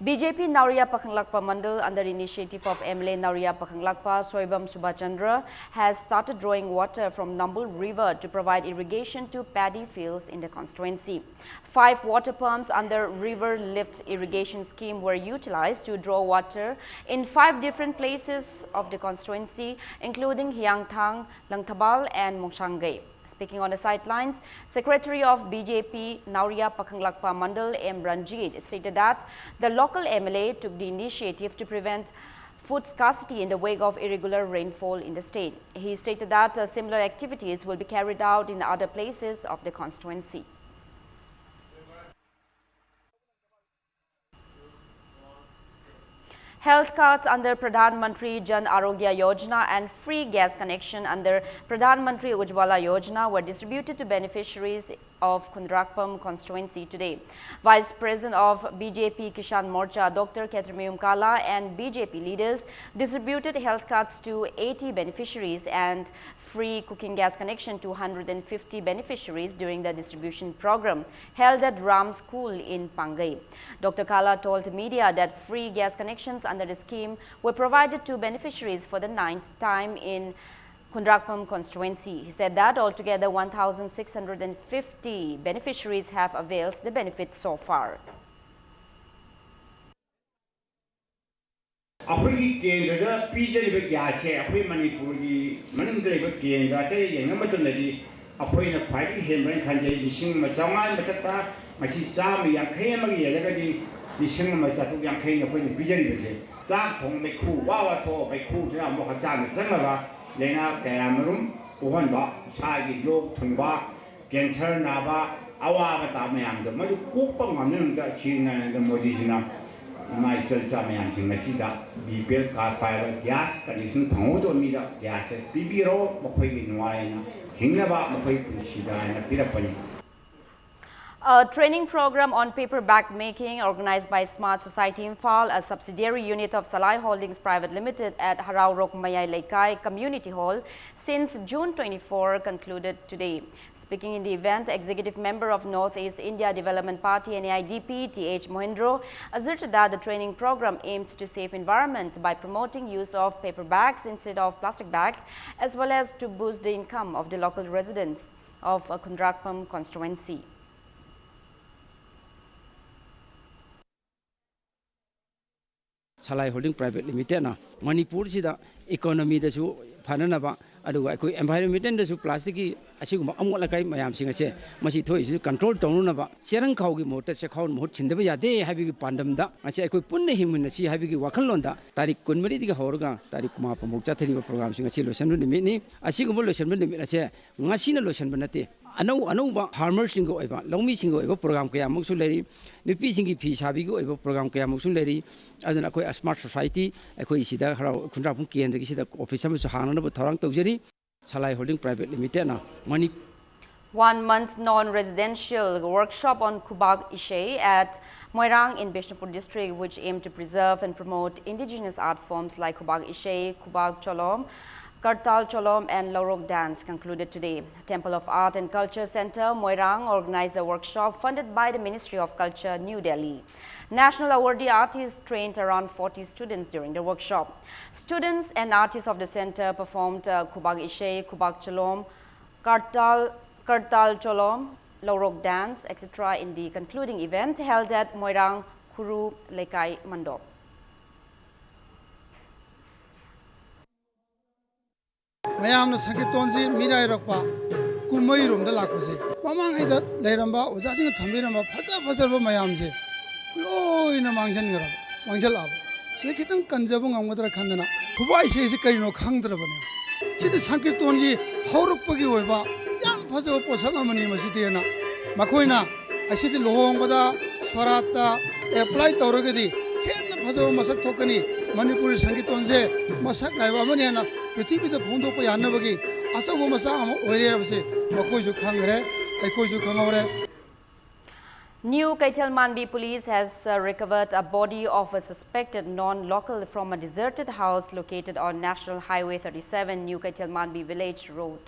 B J P Naoriya Pakhanglakpa Mandal, under the initiative of M L A Naoriya Pakhanglakpa Soibam Subhachandra, has started drawing water from Nambul River to provide irrigation to paddy fields in the constituency. Five water pumps under River Lift Irrigation Scheme were utilized to draw water in five different places of the constituency, including Hiangthang, Langthabal, and Mongshangei. Speaking on the sidelines, Secretary of B J P Naoriya Pakhanglakpa Mandal M Ranjit stated that the local M L A took the initiative to prevent food scarcity in the wake of irregular rainfall in the state. He stated that uh, similar activities will be carried out in other places of the constituency. Health cards under Pradhan Mantri Jan Arogya Yojana and free gas connection under Pradhan Mantri Ujjwala Yojana were distributed to beneficiaries of Khundrakpam constituency today. Vice President of B J P Kisan Morcha, Doctor Khetremiyum Kala, and B J P leaders distributed health cards to eighty beneficiaries and free cooking gas connection to one hundred fifty beneficiaries during the distribution program held at Ram School in Pangai. Doctor Kala told media that free gas connections under the scheme were provided to beneficiaries for the ninth time in Khundrakpam constituency. He said that altogether one thousand six hundred fifty beneficiaries have availed the benefits so far. ꯑꯩꯈꯣꯏꯒꯤ ꯀꯦꯟꯗ꯭ꯔꯗ ꯄꯤꯖꯔꯤꯕ ꯒ꯭ꯌꯥꯁꯁꯦ ꯑꯩꯈꯣꯏ ꯃꯅꯤꯄꯨꯔꯒꯤ ꯃꯅꯨꯡꯗ ꯂꯩꯕ ꯀꯦꯟꯗ꯭ꯔ ꯑꯇꯩ ꯌꯦꯡꯅꯕ ꯃꯇꯝꯗꯗꯤ ꯑꯩꯈꯣꯏꯅ ꯈ꯭ꯋꯥꯏꯗꯒꯤ ꯍꯦꯟꯕ꯭ꯔꯅ ꯈꯟꯖꯩ꯫ ꯂꯤꯁꯤꯡ ꯑꯃ ꯆꯥꯝꯃꯉꯥꯒꯤ ꯃꯊꯛꯇ ꯉꯁꯤ ꯆꯥꯝꯃ ꯌꯥꯡꯈꯩ ꯑꯃꯒ ꯌꯦꯜꯂꯒꯗꯤ ꯂꯤꯁꯤꯡ ꯑꯃ ꯆꯥꯇ꯭ꯔꯨꯛ ꯌꯥꯡꯈꯩꯅꯤ ꯑꯩꯈꯣꯏꯅ ꯄꯤꯖꯔꯤꯕꯁꯦ꯫ ꯆꯥꯛ ꯊꯣꯡ ꯃꯩꯈꯨ ꯋꯥ ꯋꯥ ꯊꯣꯛꯑ ꯃꯩꯈꯨꯗꯨꯅ ꯑꯃꯨꯛ ꯍꯛꯆꯥꯡꯗ ꯆꯪꯉꯒ ꯂꯥꯏꯅꯥ ꯀꯌꯥꯃꯔꯨꯝ ꯄꯣꯛꯍꯟꯕ, ꯏꯁꯥꯒꯤ ꯂꯣꯛ ꯊꯨꯡꯕ, ꯀꯦꯟꯁꯔ ꯅꯥꯕ, ꯑꯋꯥꯕ ꯇꯥꯕ ꯃꯌꯥꯝꯗꯣ ꯃꯗꯨ ꯀꯣꯛꯄ ꯉꯝꯅꯕꯒꯤꯗꯃꯛꯇ ꯁ꯭ꯔꯤ ꯅꯔꯦꯟꯗ꯭ꯔ ꯃꯣꯗꯤꯖꯤꯅ ꯏꯃꯥ ꯏꯆꯜ ꯏꯆꯥ ꯃꯌꯥꯝꯁꯤꯡ ꯑꯁꯤꯗ ꯕꯤ ꯄꯤ ꯑꯦꯜ ꯀꯥꯔꯗ ꯄꯥꯏꯕ ꯒ꯭ꯌꯥꯁ ꯀꯅꯦꯛꯁꯟ ꯐꯪꯍꯧꯗꯕ ꯃꯤꯗ ꯒ꯭ꯌꯥꯁꯁꯦ ꯄꯤꯕꯤꯔꯣ, ꯃꯈꯣꯏꯒꯤ ꯅꯨꯡꯉꯥꯏꯅ ꯍꯤꯡꯅꯕ, ꯃꯈꯣꯏ ꯄꯨꯟꯁꯤꯗ ꯍꯥꯏꯅ ꯄꯤꯔꯛꯄꯅꯤ꯫ A training program on paper bag making organized by Smart Society Imphal, a subsidiary unit of Salai Holdings Private Limited at Haraorok Mayai Leikai Community Hall since June twenty-four concluded today. Speaking in the event, Executive Member of North East India Development Party, N E I D P, T H Mohindro, asserted that the training program aimed to save environment by promoting use of paper bags instead of plastic bags, as well as to boost the income of the local residents of Khundrakpam constituency. Salai holding private ꯂꯤꯃꯤꯇꯦꯠꯅ ꯃꯅꯤꯄꯨꯔꯁꯤꯗ ꯏꯀꯣꯅꯣꯃꯤꯗꯁꯨ ꯐꯅꯅꯕ, ꯑꯗꯨꯒ ꯑꯩꯈꯣꯏ ꯑꯦꯟꯚꯥꯏꯔꯣꯟꯃꯦꯟꯇꯦꯜꯗꯁꯨ ꯄ꯭ꯂꯥꯁꯇꯤꯛꯀꯤ ꯑꯁꯤꯒꯨꯝꯕ ꯑꯃꯣꯠ ꯑꯀꯥꯏ ꯃꯌꯥꯝꯁꯤꯡ ꯑꯁꯦ ꯃꯁꯤ ꯊꯣꯛꯏꯁꯤꯁꯨ ꯀꯟꯇ꯭ꯔꯣꯜ ꯇꯧꯅꯅꯕ ꯆꯦꯔꯪ ꯈꯥꯎꯒꯤ ꯃꯍꯨꯠꯇ ꯆꯦꯈꯥꯎ ꯃꯍꯨꯠ ꯁꯤꯟꯗꯕ ꯌꯥꯗꯦ ꯍꯥꯏꯕꯒꯤ ꯄꯥꯟꯗꯝꯗ ꯉꯁꯤ ꯑꯩꯈꯣꯏ ꯄꯨꯟꯅ ꯍꯤꯡꯃꯤꯟꯅꯁꯤ ꯍꯥꯏꯕꯒꯤ ꯋꯥꯈꯜꯂꯣꯟꯗ ꯇꯥꯔꯤꯛ ꯀꯨꯟꯃꯔꯤꯗꯒꯤ ꯍꯧꯔꯒ ꯇꯥꯔꯤꯛ ꯀꯨꯟꯃꯥꯄꯟ ꯐꯥꯎ ꯆꯠꯊꯔꯤꯕ ꯄ꯭ꯔꯣꯒ꯭ꯔꯥꯝꯁꯤꯡ ꯑꯁꯤ ꯂꯣꯏꯁꯤꯟꯕ ꯅꯨꯃꯤꯠꯅꯤ꯫ ꯑꯁꯤꯒꯨꯝꯕ ꯂꯣꯏꯁꯤꯟꯕ ꯅꯨꯃꯤꯠ ꯑꯁꯦ ꯉꯁꯤꯅ ꯂꯣꯏꯁꯤꯟꯕ ꯅꯠꯇꯦ꯫ ꯑꯅꯧ ꯑꯅꯧꯕ ꯐꯥꯔꯃꯔꯁꯤꯡꯒꯤ ꯑꯣꯏꯕ, ꯂꯧꯃꯤꯁꯤꯡꯒꯤ ꯑꯣꯏꯕ ꯄ꯭ꯔꯣꯒ꯭ꯔꯥꯝ ꯀꯌꯥꯃꯨꯛꯁꯨ ꯂꯩꯔꯤ, ꯅꯨꯄꯤꯁꯤꯡꯒꯤ ꯐꯤ ꯁꯥꯕꯤꯒꯤ ꯑꯣꯏꯕ ꯄ꯭ꯔꯣꯒ꯭ꯔꯥꯝ ꯀꯌꯥꯃꯨꯛꯁꯨ ꯂꯩꯔꯤ꯫ ꯑꯗꯨꯅ ꯑꯩꯈꯣꯏ ꯁ꯭ꯃꯥꯔꯠ ꯁꯣꯁꯥꯏꯇꯤ, ꯑꯩꯈꯣꯏ ꯁꯤꯗ ꯍꯔꯥꯎ ꯈꯨꯟꯗ꯭ꯔꯥꯛꯄꯝ ꯀꯦꯟꯗ꯭ꯔꯒꯤ ꯁꯤꯗ ꯑꯣꯐꯤꯁ ꯑꯃꯁꯨ ꯍꯥꯡꯅꯅꯕ ꯊꯧꯔꯥꯡ ꯇꯧꯖꯔꯤ꯫ ꯁꯂꯥꯏ ꯍꯣꯜꯗꯤꯡ ꯄ꯭ꯔꯥꯏꯚꯦꯠ ꯂꯤꯃꯤꯇꯦꯠꯅ ꯃꯅꯤ One month non-residential workshop on Khubak Ishei at Moirang in Bishnupur district, which aim to preserve and promote indigenous art forms like Khubak Ishei, Khubak Cholom, Kartal Cholom, and Laurok dance, concluded today. Temple of Art and Culture Center, Moirang, organized the workshop funded by the Ministry of Culture, New Delhi. National awardee artists trained around forty students during the workshop. Students and artists of the center performed uh, Khubak Ishei, Khubak Cholom, Kartal, Kartal Cholom, Laurok dance, et cetera in the concluding event held at Moirang Khuru Leikai Mandop. ꯃꯌꯥꯝꯅ ꯁꯪꯀꯤꯔꯇꯣꯟꯁꯤ ꯃꯤꯔꯥꯏꯔꯛꯄ ꯀꯨꯝꯍꯩꯔꯣꯝꯗ ꯂꯥꯛꯄꯁꯦ, ꯃꯃꯥꯡꯉꯩꯗ ꯂꯩꯔꯝꯕ ꯑꯣꯖꯥꯁꯤꯡꯅ ꯊꯝꯕꯤꯔꯝꯕ ꯐꯖ ꯐꯖꯔꯕ ꯃꯌꯥꯝꯁꯦ ꯂꯣꯏꯅ ꯃꯥꯡꯁꯤꯟꯈ꯭ꯔꯕ, ꯃꯥꯡꯁꯤꯜꯂꯛꯑꯕ꯫ ꯁꯤꯗ ꯈꯤꯇꯪ ꯀꯟꯖꯕ ꯉꯝꯒꯗ꯭ꯔꯥ ꯈꯟꯗꯅ ꯈꯨꯕꯥꯛ ꯏꯁꯩꯁꯤ ꯀꯔꯤꯅꯣ ꯈꯪꯗ꯭ꯔꯕꯅꯦ꯫ ꯁꯤꯗꯤ ꯁꯪꯀꯤꯔꯇꯣꯟꯒꯤ ꯍꯧꯔꯛꯄꯒꯤ ꯑꯣꯏꯕ ꯌꯥꯝ ꯐꯖꯕ ꯄꯣꯠꯁꯛ ꯑꯃꯅꯤ ꯃꯁꯤꯗꯤꯅ ꯃꯈꯣꯏꯅ ꯑꯁꯤꯗꯤ ꯂꯨꯍꯣꯡꯕꯗ, ꯁꯣꯔꯥꯠꯇ ꯑꯦꯄ꯭ꯂꯥꯏ ꯇꯧꯔꯒꯗꯤ ꯍꯦꯟꯅ ꯐꯖꯕ ꯃꯁꯛ ꯊꯣꯛꯀꯅꯤ꯫ ꯃꯅꯤꯄꯨꯔꯤ ꯁꯪꯒꯤꯇꯣꯟꯁꯦ ꯃꯁꯛ ꯅꯥꯏꯕ ꯑꯃꯅꯤ ꯍꯥꯏꯅ ꯄ꯭ꯔꯤꯊꯤꯕꯤꯗ ꯐꯣꯡꯗꯣꯛꯄ ꯌꯥꯅꯕꯒꯤ ꯑꯆꯧꯕ ꯃꯆꯥꯛ ꯑꯃ ꯑꯣꯏꯔꯦ ꯍꯥꯏꯕꯁꯦ ꯃꯈꯣꯏꯁꯨ ꯈꯪꯈ꯭ꯔꯦ, ꯑꯩꯈꯣꯏꯁꯨ ꯈꯪꯍꯧꯔꯦ꯫ New Keithelmanbi police has uh, recovered a body of a suspected non-local from a deserted house located on National Highway thirty-seven, New Keithelmanbi Village Road.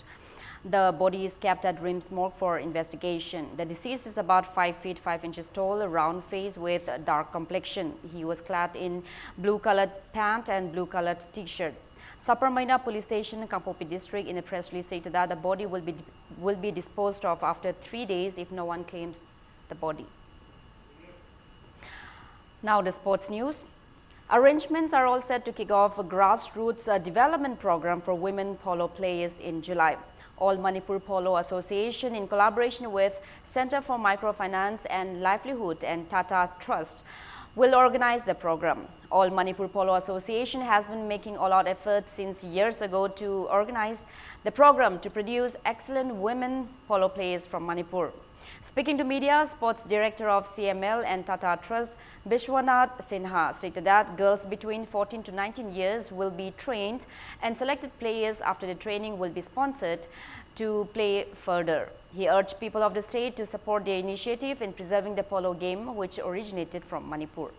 The body is kept at RIMS morgue for investigation. The deceased is about five feet five inches tall, round face with dark complexion. He was clad in blue colored pant and blue colored t-shirt. Saparmeina Police Station, Kangpokpi District, in a press release stated that the body will be, will be disposed of after three days if no one claims the body. Now the sports news. Arrangements are all set to kick off a grassroots uh, development program for women polo players in July. All Manipur Polo Association, in collaboration with Center for Microfinance and Livelihood and Tata Trust, will organize the program. All Manipur Polo Association has been making all-out efforts since years ago to organize the program to produce excellent women polo players from Manipur. Speaking to media, sports director of C M L and Tata Trust, Bishwanath Sinha, stated that girls between fourteen to nineteen years will be trained and selected players after the training will be sponsored to play further. He urged people of the state to support their initiative in preserving the polo game, which originated from Manipur.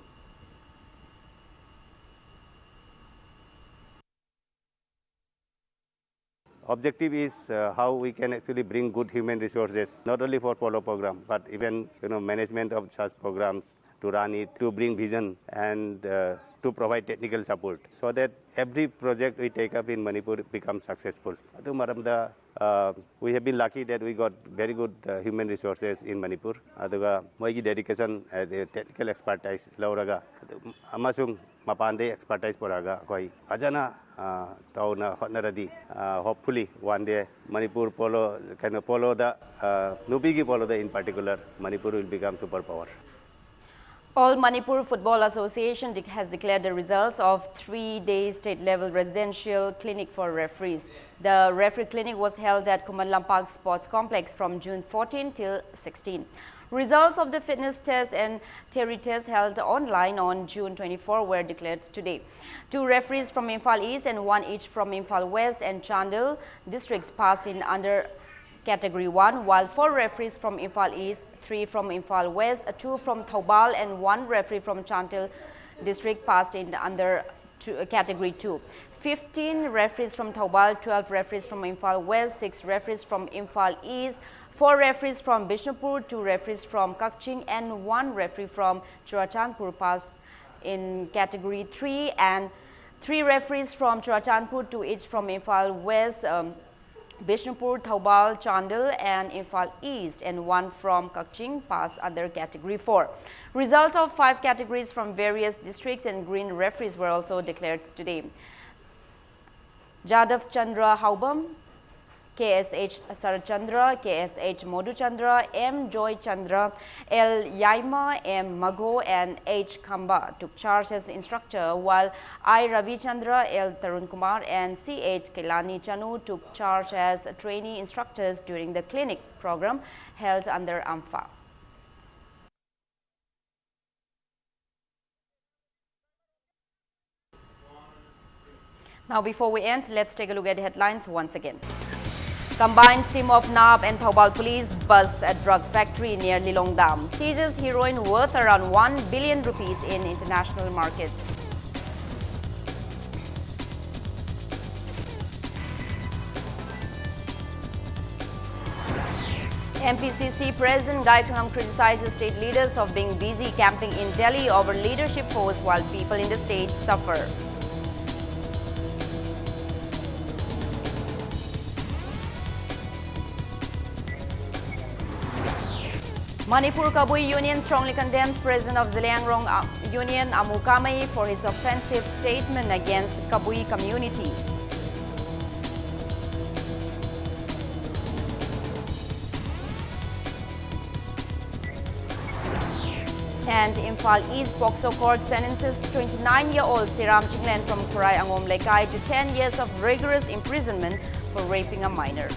Objective is uh, how we can actually bring good human resources, not only for polo program, but even you know management of such programs, to run it, to bring vision and uh, to provide technical support, so that every project we take up in Manipur becomes successful. ꯑꯗꯨ ꯃꯔꯝꯗ uh, we have been lucky that we got very good uh, human resources in Manipur. ꯑꯗꯨꯒ ꯃꯣꯏꯒꯤ dedication, uh, technical expertise ꯂꯧꯔꯒ ꯑꯗꯨ ꯑꯃꯁꯨꯡ ꯃꯄꯥꯟꯗꯩ expertise ꯄꯨꯔꯛꯑꯒ ꯑꯩꯈꯣꯏ ꯐꯖꯅ uh, ꯇꯧꯅ ꯍꯣꯠꯅꯔꯗꯤ uh, hopefully one day Manipur polo, ꯀꯩꯅꯣ, polo ꯗ uh, ꯅꯨꯄꯤꯒꯤ polo the in particular Manipur will become super power. All Manipur Football Association dec- has declared the results of three-day state-level residential clinic for referees. The referee clinic was held at Khuman Lampak Sports Complex from June fourteen till sixteen. Results of the fitness test and theory test held online on June twenty-four were declared today. Two referees from Imphal East and one each from Imphal West and Chandel districts passed in under Category one, while four referees from Imphal East, three from Imphal West, two from Thoubal, and one referee from Chandel district passed in under two, uh, Category two. Fifteen referees from Thoubal, twelve referees from Imphal West, six referees from Imphal East, four referees from Bishnupur, two referees from Kakching, and one referee from Churachandpur passed in Category three, and three referees from Churachandpur, two each from Imphal West, um, Bishnupur, Thoubal, Chandel, and Imphal East, and one from Kakching passed under Category four. Results of five categories from various districts and green referees were also declared today. Jadav Chandra Haubam, K S H Sarat Chandra, K S H Madhu Chandra, M Joy Chandra, L Yaima, M Mago, and H Khamba took charge as instructor, while I Ravi Chandra, L Tarun Kumar, and C H Kelani Chanu took charge as trainee instructors during the clinic program held under AMFA. Now, before we end, let's take a look at the headlines once again. Combined team of NAB and Thoubal police busts a drug factory near Lilong Dam, seizes heroin worth around one billion rupees in international market. M P C C President Gai Khangam criticizes state leaders of being busy camping in Delhi over leadership posts while people in the state suffer. Manipur Kabui Union strongly condemns President of Zeliangrong, uh, Union Amu Kamei for his offensive statement against Kabui community. And Imphal East POCSO court sentences twenty-nine-year-old Siram Chinglen from Khurai Angom Leikai to ten years of rigorous imprisonment for raping a minor.